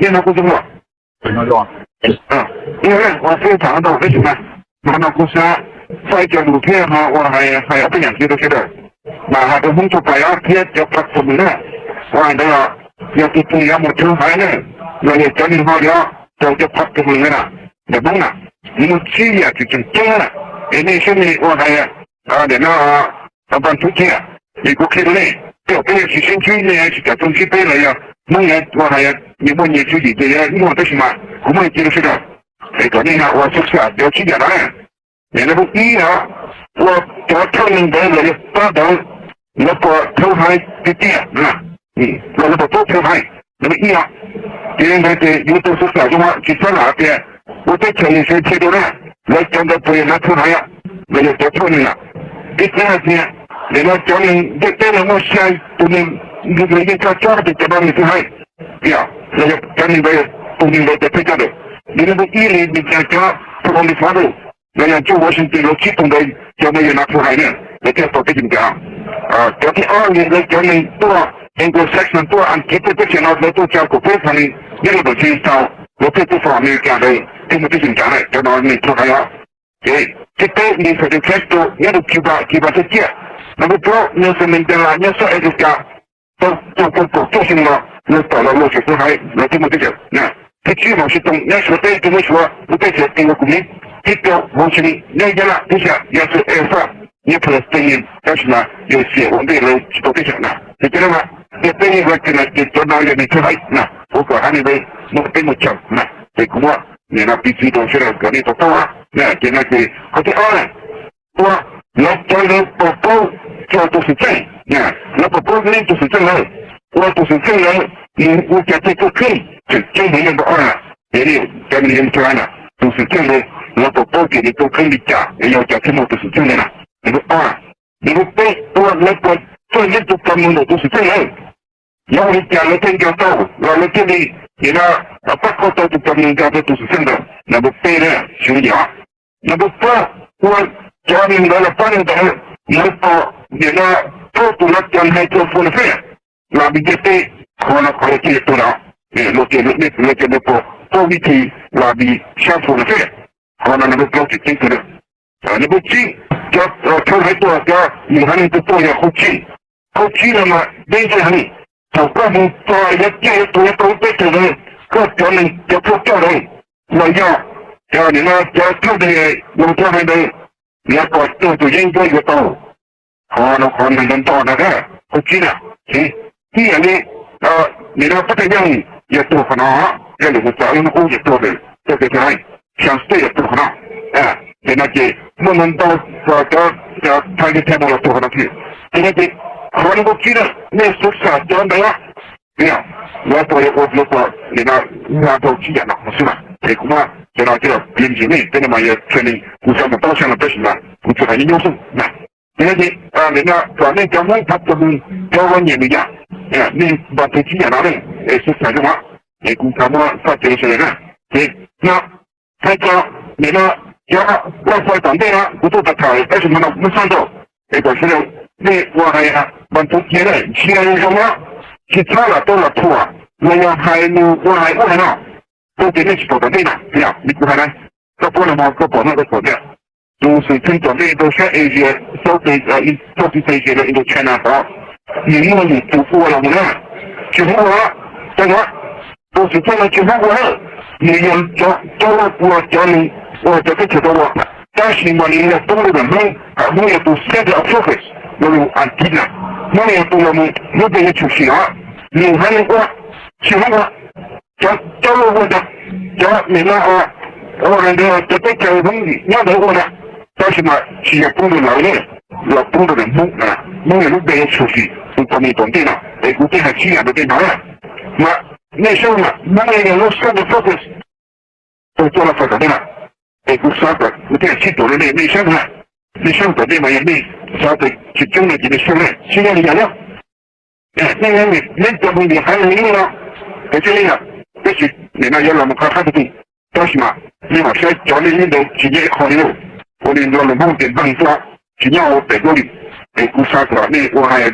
Thiab no kuj zoo los, ua xwb tham ntau tab sis mas, mas no kuv xav faib cov lus thiab ho ua hais hais ob peb yam ntxiv rau sawv daws, mas hais rau Hmoob txhua pais thiab cov pab txhua mus na, ua hais ntawd los yog tus twg yuav mus rau haiv na, los yog cov neeg ho yuav rau cov pab txhua mus na, ntawm Hmoob na, nws muaj tsib yam tseem tseem ceeb na, es nej saib nej ua hais ntawm no, npas ntxuv kiag, es kuv qhia rau nej, tej zaum peb yuav tsis sib ntsib nej tsis kam tau ntsib peb los yog Hmoob yuav ua hais nws muaj nyias tswv yim ces yuav luag tab sis mas kuv muaj ib ce rau sawv daws, es kom nej ho ua xub xam cov tsib yam no na. Nim no ib os, ua cov thawj neeg ntawd los yog pab ntawd, lawv puas thawb haiv tiag tiag, los lawv puas paub thawb haiv, no ib os. Ces li ntawd ces yuav tau xub xam zoo tsis txhob lam tias ua teb chaws nim sawv thiaj rau na, lawv cov ntawd puas yog lawv thawb haiv, los yog cov thawj neeg na. Ib txhia hais tias nim no cov neeg ntiaj teb no muaj xya tus neeg, lawv yeej tso tsob tias cov no nws thawj haiv, los yog cov neeg ntawd, tus neeg ntawd cov thawj coj ntawd. Nim no ib li nws cas cov thawj haiv li Fab Rau los yog George Washington lawv tsib tug ntawd cov no yog no thawj haiv na, lawv thiaj tau teb chaws Amelikas. Cov thib ob li lawv cov neeg tuaj Anglo-Saxon tuaj Askiv tuaj teb chaws no lawv tuaj tsa kaum peb txog li nyob rau tom Jamestown lawv thiaj tuaj txog Amelikas ntawd thiaj muaj teb chaws Amelikas na, cov no neeg thawj haiv os. Ces thib peb li Fidel Castro nyob rau Cuba, Cuba thiaj ciaj. Nov nkaus plaub Nelson Mandela nyob sab Africa tau tau kaum cuaj xyoo los lawv tawm los ua tseem thawj haiv lawv thiaj muaj teb chaws na. Thib tsib Mauv Xim Toos nyob Suav teb rau muab Suav lub teb chaws tis ua kuv miv. Thib rau Hauv Xia Ni nyob Yab Laj teb chaws, Yasser Arafat nyob Palestine tab sis mas Russia ua ntej lawv tsis tau teb chaws na. Ces cov no mas yog peb yeej ua tseem na ces cov no yog nws thawj haiv na, ua kom haiv neeg ntawd muaj teb muaj chaw na. Ces kuv muab nim no piv txwv rau sawv daws kom nej tau paub na. Ces no ces qhov thib ob na, ua lawv cov lawv puas paub txog tus xwm txheej, lawv puas paub li tus xwm txheej lawm, ua tus xwm txheej lawm nws ua cas thiaj tuaj kheej, tseem ceeb heev li ntu ob na. Ces li cov nws yeej tso na, tus xwm txheej lawm lawv puas paub tias nws tuaj kheej li cas es yog cas thiaj muaj tus xwm txheej li na. Ntu ob, ntu peb ua lawv puas txawj yeej tus cov mus ntawm tus xwm txheej lawm, yog ua li cas lawv thiaj nco tau los lawv thiaj li nim no pab kho tau tus cov mus nco tau tus xwm txheej ntawd. Ntu peb na, xyov li yog. Ntu plaub, ua cov neeg ntawd los pab neeg ntawd, lawv puas nim no paub tus lawv cov high telephone fee los vis ntiaj teb, qhov no qhov lawv thiaj li tuag los, luag tias lawv cov ntawd puas paub vib thi los vis sab phone fee, qhov no ntu plaub tseem ceeb kawg na. Ntu tsib, cov thawj haiv tuaj cov mus haiv neeg tuaj tuaj yog qhov tsib, qhov tsib no mas deb ntsej heev. Thaum koj mus txog yuav ciaj yuav tuag yuav tau lub teb chaws ntawd, koj cov neeg cov thawj coj ntawd los yog cov nim no cov thawj mus thawj haiv ntawd, lawv puas tuag tus yeeb ncuab yuav tau. Qhov no qhov neeg ntau ntau na, qhov tsib na. Ib yam li nim no pab thaj yeej yog tuag qhov no, yog lwm tus txawv lub hnub qub yog tuag lawm, tuag pem thaj yeej, Xas State yog tuag qhov no. Ces no ces muaj ntau ntau cov thaj yeej thaj no los tuag qhov no thiab. Ces no ces qhov no qhov tsib na, nej xav xav cov ntawd, lawv puas yog ua lawv puas nim no nyob rau tsib yam no xwb na. Ces kuv muab cov no coj los piav ntsis nej, tej no mas yog training kuv xav mus paub xyoo no tab sis mas kuv tsuas hais nyob nyob xwb na. Ces no ces nim no kom nej cov Hmoob thov txog mus cov ua nyiam nws yam, nej npog tug tsib yam no ne, es xav xav zoo, es kuv thov muab txoj cai sawv daws na. Ces no, thaum cov nim no cov laj fais tom ntej no kuv tuaj tham tham tab sis hmo no muab xab nrau, es kom sawv daws nej ua hais npog tug cia na, ntsia zoo na, tsis txhob lam tau los thuam los yog hais mus ua hais ub hais no, rau tias nej tsis pom tom ntej na. Li kuv hais na, koj puab no mas koj pom no koj pom tias tus xwm txheej tom ntej rau sab Asia, Southeast Asia los Indochina tod, nws muaj lwm tus ua los mus na, tsis Hmoob ua, tau na, tus xwm txheej no tsis Hmoob ua na, nws yog cov, cov ua cov neeg ua cov teb chaws tau ua, tab sis mas nws yog poob rau ntawm Hmoob, Hmoob yog tus center of focus, los lus Askiv na, Hmoob yog tus los mus lub npe yuav tshwm sim os, nws haiv neeg ua, tsis Hmoob ua, cov, cov ua ua ntawd, cov nim no ua ntawd cov teb chaws Hmoob nyob ntawd ua ntawd, tab sis mas tsis yog poob rau lawv ne, los poob rau ntawm Hmoob, Hmoob yog lub npe yuav tshwm sim tus tau mus tom ntej no, es kuv thiaj hais tsib yam ntawd tej no na. Mas nej saib mas Hmoob yog lub center focus, tus coj los fais tom ntej na, es kuv xav kom kuv thiaj sib tuam rau nej, nej saib na, nej saib tom ntej mas yog nej xav tias tsis coob no ces nej saib na, sib nyob li yam na. Nej, nej cov mus ntiam haiv neeg no, es tsis li yam, tab sis nim no yuav los mus qhov qab tus, tab sis mas nej mam saib cov nej ntawd tsis nyob ib qho li lauj, ua li lo lus Hmoob tias npeeg tuaj tsis nyob ua pem duab li. Es kuv xav kom nej ua hais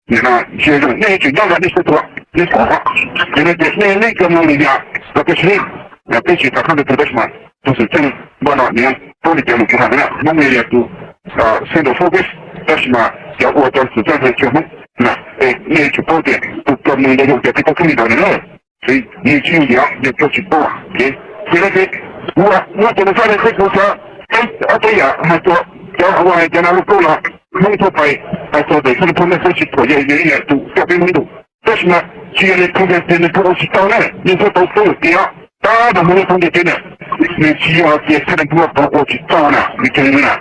Nim no ntsia zoo nej tseem nyob ntawd nej xub thuam nej pom, ces no ces nej nej kawg mus li yam los kawg sib, peb tsis tas koj ntawd tus tab sis mas tus xwm txheej npaj no nws paub li cov lus kuv hais na, Hmoob li yog tus central focus, tab sis mas cov ua cov xwm txheej hais tsis yog Hmoob na, nej tsis paub tias tus kawg mus ntawd yog cov peb tau kheej li ntawd na. Nws tsis yooj yim, yog koj tsis paub. Ces no ces kuv muab cov nws faj li qhib kuv xav ob peb yam hais rau cov ua hais cov nav lub koob los Hmoob thoob pais hais txog ntawm xab phooj nej xab tsis thuam yog yog ib yam tus coj peb Hmoob ntuj. Tab sis mas tsis yog nws phooj ywg tias nws phooj ua tsis tau na, nws phooj tau phooj ywg tias tab sis Hmoob phooj ywg tias nws tsis yog tias xab phooj pov ua tsis tau na, nws tsis na.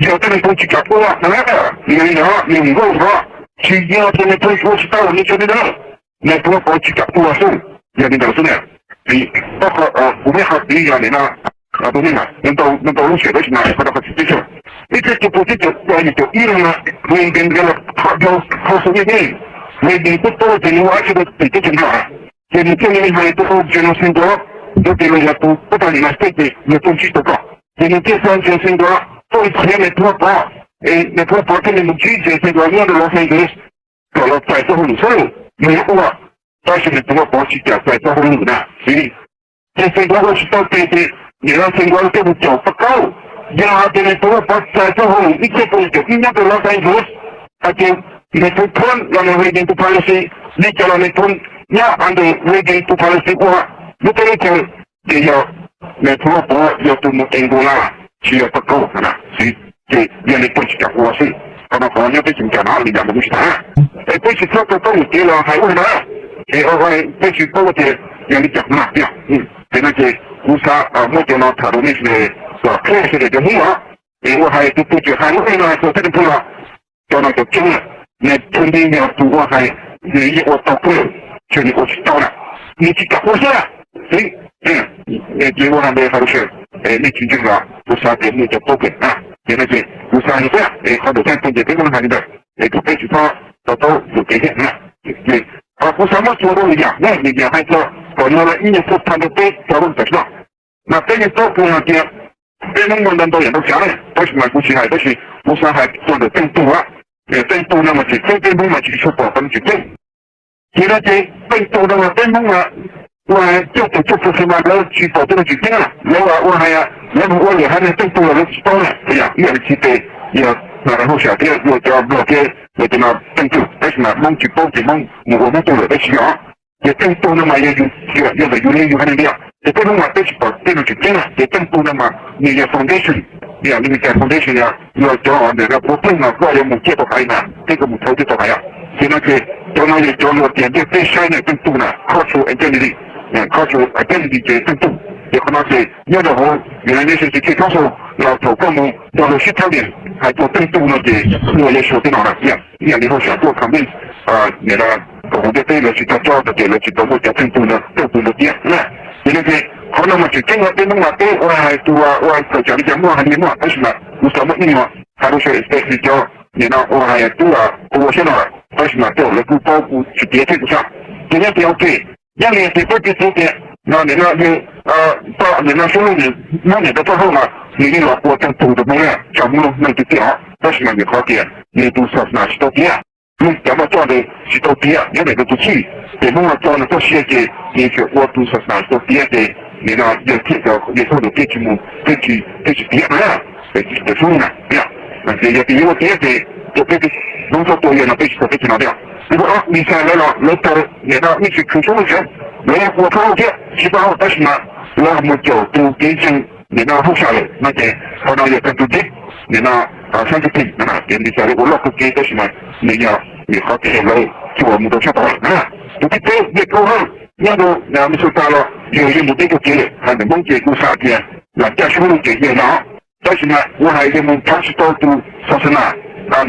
Yog tias nws phooj tsis kam ua na, yog li ntawd nws nkauj hov, tsis yog tias nws phooj ua tsis tau, nws tsis li ntawd, nws phooj pov tsis kam ua xwb, yog li ntawd xwb na. Vim kuv muaj qhov txhia yog li no, tus neeg mas nws tau lub siab tab sis mas qhov no qhov txhia tib si. Ib txhia tus pus tib caum yim caum ib no, Reagan nkawd los qhov dhau, qhov xub ib yeej, Reagan twb paub tias nws ua dab tsi rau tim teb chaws Nplog, ces nws thiaj li hais rau General Sanguino, rau tias los yog tus pab tag United States ces yog tuaj ntsib tau koj, ces nws thiaj xa General Sanguino tuaj qhia nws tus pov, es nws tus pov thiaj li mus ntsib General Sanguino nyob rau Los Angeles kom los txais txoj hauj lwm xwb, nws yuav ua, tab sis nws tus pov tsis kam txais txoj hauj lwm na. Ces Sanguino ua tsis tau tes ces nim no Sanguino thiaj mus caum pab kaub. Yog hais tias nws tus pov txais txoj hauj lwm ib txhiab kaum yim caum ib nyob rau Los Angeles, hais tias nws tus phooj los nws Reagan tus policy, li cas los nws tus nyob under Reagan tus policy ua lub teb lub chaw, ces yog nws tus pov yog tus mus Angola, tsis yog pab kaub na, ces yog nws pheej tsis kam ua xwb. Qhov no qhov nyob peb tsis kam no li yam mus tsis tas, es peb tsis txhob tau taub lus kev los hais ua li no, es peb tsis paub tias yog li cas na tiag. Ces no ces kuv xav muab cov no tham rau nej sawv daws kom qhia sawv daws cov Hmoob os, es ua hais tus twg tseem hais ua li no hais txog Xab Phooj los cov no cov tseeb lawm, nws pheej yog tus ua hais, nws yeej ua tau kawg, tsuas nws ua tsis tau na, nws tsis kam ua xwb. Ces ua hais ntawd hais rau sawv daws, nej tsis ntseeg los kuv xav tias nej cov paub kawg na, ces no ces kuv xav li xwb, es qhov ntawm Xab Phooj ces peb muab hais li ntawd, es kom peb tsis txhob tau taub lus kev thiab na. Kuv xav muab txuas rau lwm yam, lwm yam hais txog kom no los ib nyuag phuaj phaj rau peb cov Hmoob tam sim no. Mas peb yeej paub kawg hais tias peb Hmoob muaj ntau ntau yam ntau tsav na, tab sis mas kuv tsis hais, tab sis kuv xav hais txog ntawm Teej Tug a. Teej Tug no mas tseem ceeb, peb Hmoob mas tsis tshua pom qhov no tseem ceeb. Ces no ces Teej Tug no mas peb Hmoob mas ua cuaj tus cuaj pua xi mas lawv tsis pom tej no tseem ceeb na, lawv ua hais lawv mus ua lwm haiv neeg Teej Tug los lawv tsis paub na, ib yam li txhais tes yog hauj sam thiab ua cov Nplog thiab ua cov no Teej Tug, tab sis mas Hmoob tsis paub ces Hmoob mus ua Hmoob Tug lawm tab sis yog ces Teej Tug no mas yog, yog ntawm yus li yus haiv neeg tiag, ces peb Hmoob mas peb tsis pom tej no tseem ceeb na, ces Teej Tug no mas nws yog foundation, yog li cas foundation yog yog cov ntawm no puav pheej mas koj yuav mus ciaj tau haiv mas thiab koj mus thauj ciaj tau haiv os. Ces no ces cov no yog cov luag tias ntiaj teb saib na Teej Tug na, cultural identity, cultural identity ces Teej Tug. Ces qhov no ces nyob rau hauv United Nations Security Council los thaum koj mus coj lus sib thab nias hais txog Teej Tug no ces luag yuav suav tej no na, ib yam li hauj sam tuaj convince nim no kom hauv ntiaj teb lawv tsis tau tso tau ces lawv tsis tau muaj cov Teej Tug no, Teej Tug no tiag na. Ces no ces qhov no mas tseem ceeb ua peb Hmoob mas peb ua hais tus ua txawm tsam li cas muaj hais li muaj, tab sis mas kuv xav muaj ib nyuag hais rau sawv daws especially cov nim no ua hais tub ua siab no lawm, tab sis mas tej zaum lawv kuj paub kuv tsis tiav thiab kuv xav. Ces nyob tias ok, nyob li tias peb piv txwv tias no nim no yog nim no Suav Lwj Hmoob niam tais Paj Hauj mas nws yeej los ua Teej Tug rau Hmoob na, tsa Hmoob lub neej tiag tiag os, tab sis mas vim qhov tias nws tus xas nas tsis tau tiav, nws cov muaj txoj ntawd tsis tau tiav nyob ntawm nws tus txij, ces Hmoob los txo nws txoj sia ces nws tsuas ua tus xas nas tsis tau tiav ces nim no yog thiaj cov yawg Hmoob ntawd thiaj tsis mus, thiaj tsis tiav na, cov Suav Lwj na. Ces yog tias yuav ua tiav ces tus peb Hmoob txhob tua yawg no peb tsis tau peb tsis no thiab. Li ua li xav lawv los lawv tau nim no ib tsis khwv Suav Lwj Hmoob, lawv ua Paj Hauj thiab tsis Paj Hauj tab sis mas lawv mus caum tus kev ntseeg nim no hauj sam lawm no ces qhov no yog Teej Tug Dib, nim no Xab Ntsuj Plig no ces li xav lawv ua loj kawg kev tab sis mas nws yog vim qhov tias lawv tsis ua mus rau sab tod lawm na. Tus thib peb Viaj Kaub Hawj nyob rau Minnesota los yog yog mus deb kawg kev lawm, hais ntawm Hmoob ces kuj xav tias lam caj Suav Lwj ces yog no. Tab sis mas ua hais yog mus thov tsis tau tus xas nas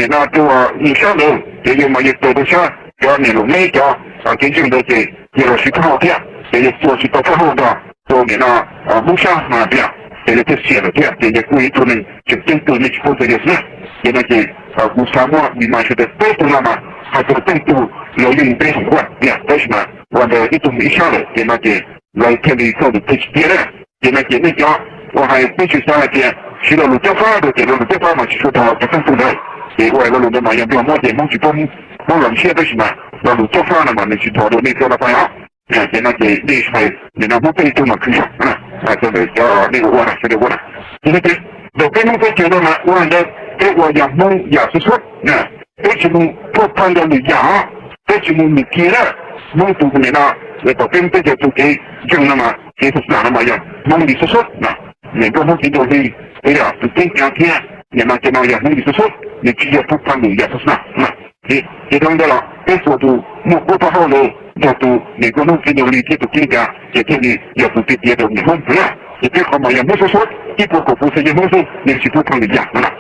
nim no rau mus sab ntawd ces yog mas yog tua rau sab cov niam laus meb cov kev ntseeg ntawd ces yog los siv Paj Hauj thiab ces yog tua tsis tau Paj Hauj nrog rau nim no Hmoob sab mas tiag ces yog thiaj xiam lawm thiab ces yog kuj ib tug neeg tseem ceeb tug nej tsis paub ntxiv li xwb na. Ces no ces kuv xav muab vim mas sawv daws peb tug no mas hais txog Teej Tug los yeej peb hom quaj tiag tab sis mas ua ntawd ib tug mus ib sab lawm ces no ces lawv thiaj li txoj lus thiaj tsis tiav na. Ces no ces nej cov ua hais peb tsis xav hais tias siv lo lus cab fab rau ces lo lus cab fab mas tsis tshua tau cov Teej Tug ntawd ces ua hais lo lus ntawd mas yog Nplog muab ces Hmoob tsis paub Hmoob Hmoob los siab tab sis mas lo lus txob fab no mas nws tsis dhos dua nej cov laj fais os. Ces no ces nej hais nim no Hmoob peb tug mas khwv yam, cov ntawm cov nej ua ua na, sawv daws ua na. Ces no ces ntawm peb Hmoob teb chaws no mas ua ntawd peb ua yam Hmoob yam xub xub, peb tsis mus phuaj phaj nrog lwm yam os, peb tsis mus lwm kiag na. Hmoob tus nim no, tom peb Hmoob teb chaws tus kev ntseeg no mas kev xas nas no mas yog Hmoob li xub xub na. Nim no Hmoob kev ntaus hli, tus keeb kav thiab nim no cov no yog Hmoob li xub xub, nws tsis yog phuaj phaj lwm yam xas nas. Ces dhau ntawd los peb txhua tus muaj qub pab hauj lwm nrog tus nim no Hmoob kev ntaus hli thiab tus keeb kav ces thiaj li yog tus tiav tiav rau niam Hmoob na. Ces peb qhov mas yog Hmoob xub xub, ib puas kaum pua xwb yog Hmoob xwb, nws tsis phuaj phaj lwm yam no na.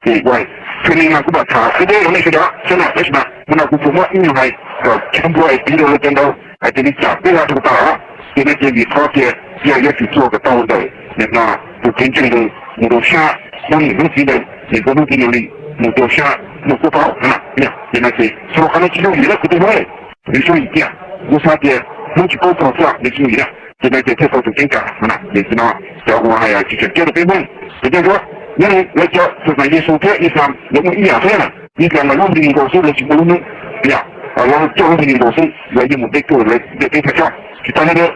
Ces ua, txhua hnub no kuv mam tham ib deb rau nej sawv daws xwb na, tab sis mas hmo no kuv tsuas muab ib nyuag hais kom tshaj nplua tiv rau lawv cov ntau hais tias li cas peb ua rau tas. Ces no ces vim qhov tias yog yuav tsum txuas kom tau ntawm nim no tus kev ntseeg ntawd mus rau sab Hmoob niam Hmoob txiv ntawd, nim no Hmoob kev ntaus hli mus rau sab muaj qub pab hauj lwm na. Ces no ces txhua qhov no tsis yooj yim na kwv tij Hmoob, nws tsis yooj yim tiag. Kuv xav tias Hmoob tsis paub txog xwb nws tsis yooj yim na. Ces no ces thiaj tau tus keeb kav no na. Ces no cov uas hais tsis tseem ceeb rau peb Hmoob ces nco ntsoov, nyob li lawv cov xas nas Yexus thiab Islam lawv muaj ib yam thiab na. Islam mas lub npe nkaus xwb, lawv tsis muaj lub hnub, yog lawv coj lub npe nkaus xwb, lawv yeej mus deb tuaj lawv ntiaj teb thaj tsam. Tsis tas li ntawd,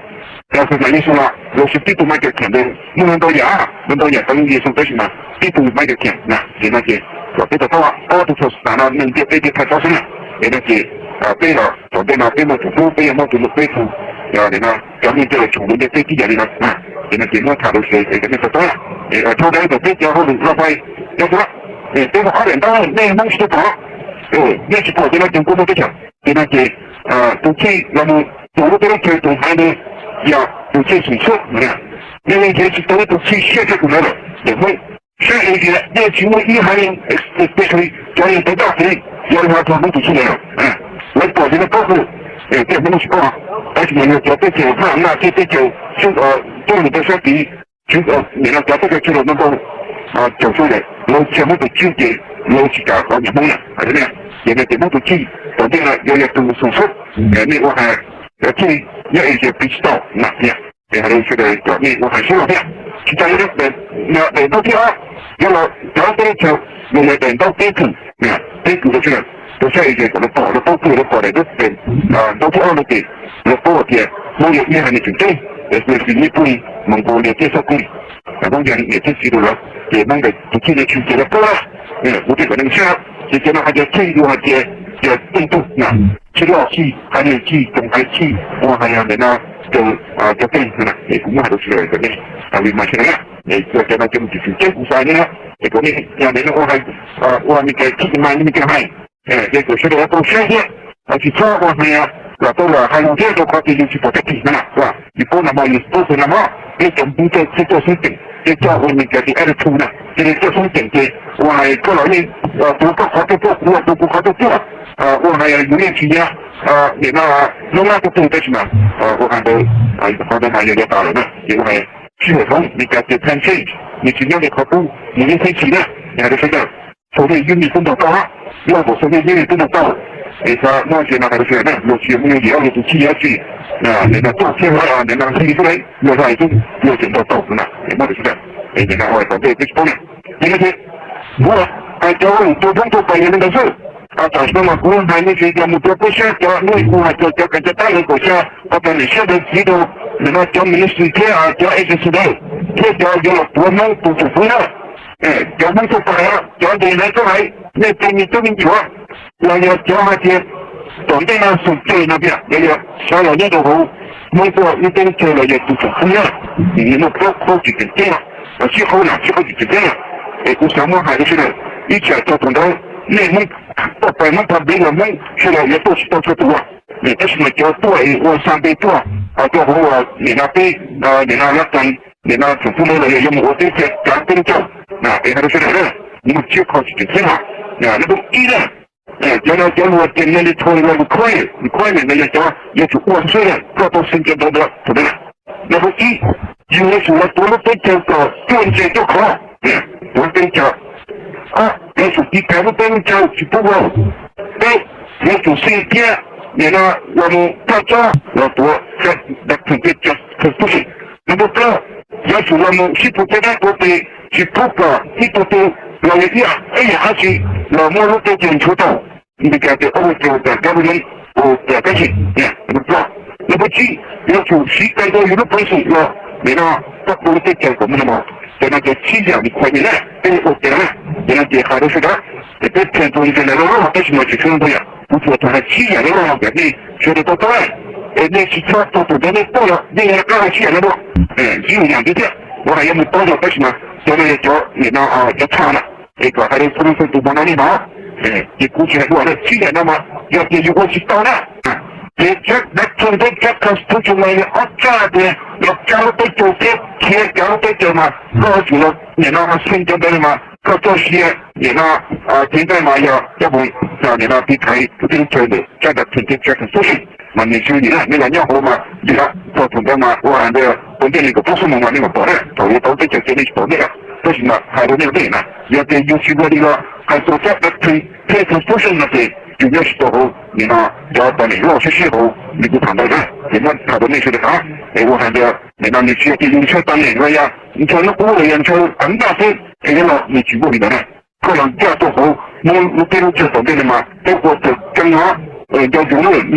xas nas Yexus los lawv tsis tib tug Maiv Kav Kheem ntawd, muaj ntau yam, muaj ntau yam tau lub Yexus tab sis mas tib tug Maiv Kav Kheem na. Ces no ces kom peb to taub ob tug xas nas no neeg ntiaj teb thaj tsam xwb na. Es no ces peb los tom ntej no peb muaj tus hlub, peb yuav muab tus hlub peb tus, no cov neeg coj los tshum lub ntiaj teb tib yam li no. Es no ces muab tham rau sawv daws kom nej to taub. Dhau ntawd ntawm peb cov hauj lwm laj fais, cov xwb, peb muaj ob daim ntaub nej Hmoob tsis tau pom, nej tsis pom ces no ces kuj muaj teb chaws. Ces no ces tus chij los mus tus lub teb lub chaw tus haiv ntawd yog tus chij xum xub. Nej yeej nrhiav tsis tau ib tug chij siab tshaj tus ntawd lawm. Ces Hmoob sab Asia yeej tsis muaj ib haiv neeg, especially cov neeg tawv toj kev, yog li hais txog Hmoob tus chij ntawd lawm. Lawv pom ces lawv paub hwm, tej Hmoob tsis paub. Tab sis mas yog cov teb chaws Haj Naj thiab teb chaws coj mus rau sab tid, nim no cov teb chaws tshaj lawm ntau ntau, caum sab lawm lawv tsis muab tus chij ces lawv tsis kam qhov nyiam Hmoob na. Ces no ces Hmoob tus chij tom ntej no yog yog tus xum xub, nej ua hais cov chij nyob Asia piv tsis tau na. Es hais rau sawv daws kom nej ua hais sib los thiab. Tsis tas li daim ntaub thib ob, yog los cov teb chaws, yog yog daim ntaub teb kws, teb kws rau sawv daws, rau sab Asia kom lawv pom, lawv paub kawg, lawv pom daim ntaub thib ob no ces lawv paub tias Hmoob yog ib haiv neeg tseem ceeb, es nws tsis nyiaj pub li Mongolia thiab South Korea. Hmoob yog niam thiab txiv rau lawv, ces Hmoob ntawd tus chij no tshwm ces lawv paub lawm. Kuv thiaj kom nej sab, ces cov no hais tias chij, yus hais tias yog teej tug na, chij loj chij, haiv neeg chij, toom haiv chij, ua hais yog ntawm no rau cov teej na. Es kuv muab hais rau sawv daws kom nej li mas sawv daws na, es cov no cov mus tseem ceeb kuv xav nej na, es kom nej yog ntawm no ua hais, ua Meskas chij mas nej Meskas hais, es kom sawv daws tau saib thiab, tsis txhob ua hais los tau los hais lus thiab rau qhov tias yus tsis pom tag kis na. Yus paub nag hmo yus paub xwb nag hmo, nej cov Hmoob coj xeeb teem, nej coj ua Meskas tias attitude na, ces nej coj xeeb teem ces ua hais koj los yeej tuav koj qhov tuaj tuaj, kuv los tuav kuv qhov tuaj tuaj, ua hais yus yeej tsis nyiam nim no noob nab tuaj tuaj tab sis mas ua hais ntawd qhov ntawd mas yog yav tas lawm na. Ces ua hais sij hawm hloov Meskas tias time change, nws tsis nyob li qhov pub, nws yeej change na. Hais rau sawv daws, social media twb ntaus tau, yog ntaus social media twb ntaus tau. Es xav muab ntsia no hais rau sawv daws na, luag tsis yog muaj yooj yim, luag tus chij yog tsis, nim no tuaj thiab nim no hli xwb, luag hais xwb luag tseem ntaus tau na. Es muab rau sawv daws, es nim no ua tom ntej peb tsis paub na. Ces no ces kuv hais cov ua lus tua Hmoob tua pais yog li ntawd xwb. Tam sim no mas kuv hais nej tsis yog mus tua peb sab cov, nej kuv hais cov, cov kam cov tab lawv kaum xya, qhov tas niam siab ntawd txiv rau nim no cov ministry thiab cov agency ntawd, thiab cov yuav los tuav Hmoob tus tswv fwv na. Cov Hmoob tuaj pais, cov ntes lawv tuaj hais nej tej me tub me nyuam, los yog cov hais tias tom ntej no xum ceg no tiag, yog yog sawv los nyob rau hauv Hmoob tuaj ib teb chaws los yog tus tswv fwv na, nws muaj plaub qhaub tsis tseem ceeb no, sib qhaub na, sib qhaub tsis tseem ceeb na. Es kuv xav muab hais rau sawv daws, ib tsam txog thaum ntawd nej Hmoob tuaj pais Hmoob public los Hmoob sawv daws yuav tuaj tsis tau txhua tus. Tab sis mas cov tuaj es ua xa npe tuaj rau hauv nim no peb, nim no lab kas, nim no tsoom fwb ntawd los yog yuav mus ua teb chaws kav teb chaws, es hais rau sawv daws na, muaj tsib qho tsis tseem ceeb no. Nub ib na, cov no cov luag tias mandatory los require, requirement no yog cov yuav tsum ua xwb na, koj tau xeem cov ntawd ntawd thaum ntawd na. Nub ib, yus yuav tsum los tuav lub teb chaws kom cuaj ntses cuaj qhov, tuav teb chaws. Ob, yuav tsum tiv thaiv lub teb lub chaw tsis pub vau. Peb, yuav tsum xij thiab nim no los mus thaj tsob los tuav, constitution. Nub plaub, yuav tsum los mus sib pug tej dab tuav tes, tsis pub kom ib tug twg los yog ib yam dab tsi los muab lub teb chaws nchuav tau. Meskas tias ua rau cov government ua rau kab xim. Nqe plaub, nqe plaub tsib, yuav tsum siv kawg nkaus yus lub peev xwm los nim no pab pub lub teb chaws kom muaj noj mov. Cov no ces tsib yam nws qhuas li na, peb ua tias na, ces no ces hais rau sawv daws, ces peb plan rau li cas lawm los tab sis mas tsis tshua ntau yam, kuv tsuas tau hais tsib yam loj loj rau nej sawv daws tau paub, es nej tsis txhob tau tus ntawd nej paub los nej yuav qab hais tsib yam no dua, tsib yam thiab thiab, ua hais yuav mus paub no tab sis mas cov no yog cov nim no cov tha na, es kom hais rau txhua leej txhua tus mus no nej no. Ces kuv tsis hais dua na, tsib yam no mas yog tias yus ua tsis tau na, ces tsab dab thwm thiab tsab constitution no yog ob tsab tias los tsa lub teb chaws thiab khiav cov lub teb chaws mas koj yuav tsum los nim no xeev cov ntawd mas koj txoj sia nim no cev nqaij mas yog coj mus nim no tiv thaiv lub teb lub chaw ntawm tsab dab thwm thiab tsab constitution. Mas nws tsis yog vim na, nej los nyob hauv mas vim thaum ntawd mas ua hais ntawd ua ntej li kaum plaub xuab moos mas nej mam pom na, thaum yuav tau lub teb chaws ces nej tsis pom ntej. Tab sis mas hais rau nej ua ntej na, yog tias yus tsis ua li los hais txog tsab dab thwm thiab constitution no ces yus nyob tsis tau hauv nim no cov tau nim loj siab siab hauv li kuv tham ntawd na, ces muab tham rau nej sawv daws na. Es ua hais ntawd nim no nws tsis yog tias yus ntshaw tau nim los yog ntshaw lub qub los yog ntshaw av ntaj xwb es yuav los, nws tsis muaj li ntawd na. Koj los ncaj tuaj hauv Hmoob lub teb lub chaw tom ntej no mas peb ua tau ceev no, nco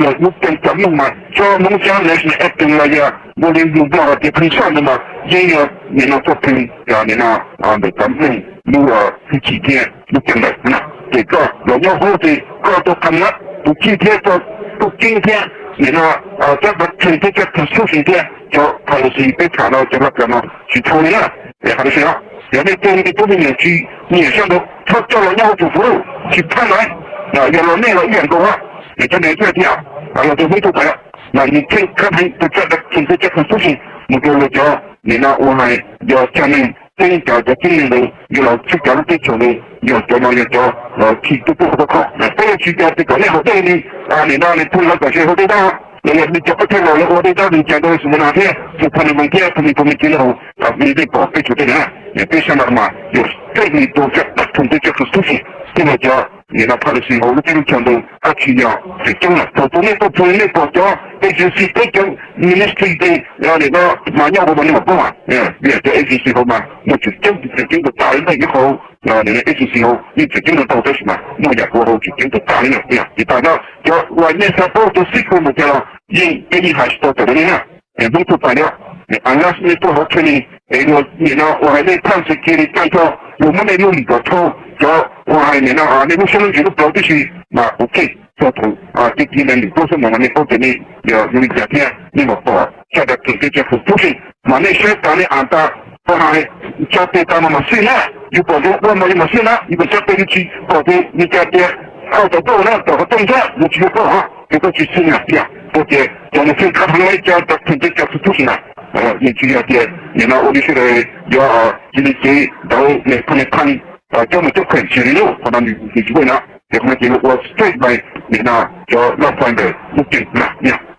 yus lub ceev cov Hmoob mas tso Hmoob cab national anthem los yog ua li yus Nplog hais tias phoo xaj ntawd mas yeej yog nim no txoj phoo nim no ntawm cov Hmoob lub hwj chim thiab lub ceev lawm na. Ces koj los nyob hauv ces koj tau qha na, tus chij thiab tau tub ceeb thiab nim no tsab dab thwm thiab tsab constitution thiab cov policy peb tham no cov laj kawm no tsis tau li na. Es hais rau sawv daws, yog nej tej me tub me nyuam tsis nyiam sab nraud txhob coj los nyob hauv tsum fuv, tsis phaj lawm, yog los nej los ib yam nkaus. Es cov niam txiv thiab los tus Hmoob tuaj pais mas nws kheej khab heev tus tsab dab thwm thiab tsab constitution mus rau luag cov nim no ua hais yog chairman txheeb cov cov txheeb neeg ntawd yog los txheeb cov lub teb chaws ntawd yog cov no yog cov los khi tuaj tuaj khob khob. Peb yuav tsis coj tias kom nej haus dej li nim no nws phu lawv kom sawv haus dej dab los yog li cov pab thawj los lawv ua dej dab li cas ntawd xus mus no thiab tus pha nws mus thiab tus me phu me kiv lawv haus li dej pom peb tsuas tej na. Peb sab no mas yog strictly rau tsab dab thwm thiab tsab constitution thiab los cov nim no policy hauv lub teb lub chaw ntawd tab tsis yog tseem ceeb lawm. Thaum tus nej tuaj phu nej pom cov agency thiab cov ministry tej nim no mas nyob hauv mas nej mam paub, vim cov agency hauv mas muaj tseem ceeb tseem ceeb tau tas li ntawm ib qho agency hauv yeej tseem ceeb tau tab sis mas muaj yam hauv tseem ceeb tau tas li na. Ces tas no cov uas nej xav paub cov secret mus cas los yeej peb yeej hais tsis tau tam li na. Hnub tuaj pais no unless nej tuaj hauv training es luag nim no uas hais nej phaj security tag nrho, luag muab nej lub lim kom thau cov uas hais nim no nej lub siab lub ntsws lub plawv tib si mas ok, txog thaum tib kis nees nkaum plaub xuab moos mas nej paub tias nej yog zoo li cas thiab nej mam pom tsab dab thwm thiab tsab constitution mas nej saib tas nej am tas, uas hais tsa tes tas mas mam xij na, yus pom zoo ua mas yus mam xij na, yus pom tsa tes yus tsis pom ces li cas tias hau tau tuaj na tom qhov rooj thiab yus tsis yuav paub hos ces koj tsis xij na tiag. Ua tias cov nws kheej khab heev ib tsab dab thwm thiab tsab constitution na, yeej tsis yog tias nim no ua li sawv daws yuav cia li cev ntawd nws pha nws pha coj mus coj kheem tsis li lawm, qhov no nws tsis muaj no. Ces qhov no ces ua straight by nim no cov laj fai ntawm lub ceem na.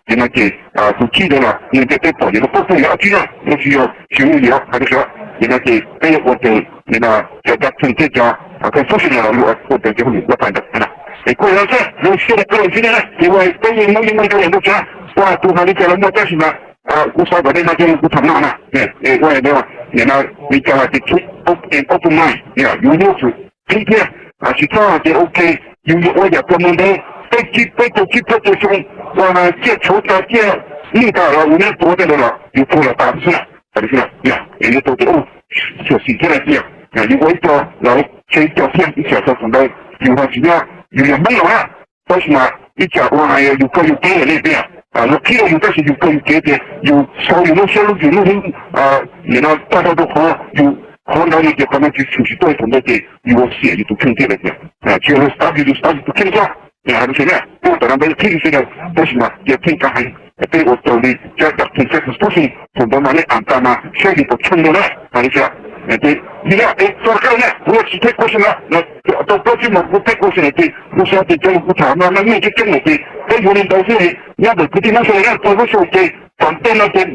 Ces no ces tus chij ntawd los nws tias peb pom ces lub qub phooj ywg ob tsib na, lub tsis yog tsis muaj yam hais rau sawv. Ces no ces peb yuav ua raws nim no cov dab thwm thiab cov constitution no los ua raws cov hauj lwm laj fai ntawd na. Es kuj yog thiab zoo siab rau koj los ntsib nej na, ces ua peb yeej Hmoob yeej muaj ntau yam ntau tsav, ua tus hais li cas los muaj tab sis mas kuv xav kom nej no ces kuv tham no na. Ua nim no li cas hais tias keep open mind, yus yuav tsum qhib thiab, tsis txhob hais tias ok yus yuav ua yam kawg mus ntawd peb tsib peb caug tsib peb caug xyoo, ua ciaj tshauv tas ciaj neej tas los yus nyob tuav tej ntawd los yus tuag los tas xwb na. Es yuav tau tias xyuam xim thiab na tias yus ua ib co los tseg ib co thiab ib tsam txog thaum ntawd yus ho tsis nyob yus yog Hmoob los na. Tab sis mas ib tsam ua hais yus kawg yus kev nej tias luag qhib rau yus tab sis yus kawg yus kev tias yus sau yus lub siab lub ntsws lub hlwb nim no tag nrho rau qhov yus qhov ntawd no ces qhov no tsis tshwm sim tuaj thaum ntawd ces yus ua xiam yus tus kheej thiab lawm tias tsis yog luag stop yus, yus stop yus tus kheej xwb. Hais rau sawv daws na, tuaj tom no ntawd qhib rau sawv daws tab sis mas yog kheej khab heev, peb ua raws li tsab dab thwm tsab constitution thaum ntawd mas nej am tas mas saib yus pom tsheej rau na. Hais rau sawv daws ces li no es txog kawg na kuv yuav tsis take question na, tau plaub tsib moos kuv take question ces kuv xav tias cov kuv tham no no yeej tseeb tseeb lawm ces peb yuav li ntawd xwb. Nyob ntawm kwv tij Hmoob sawv daws na, txog lub sij hawm ces tom ntej no ces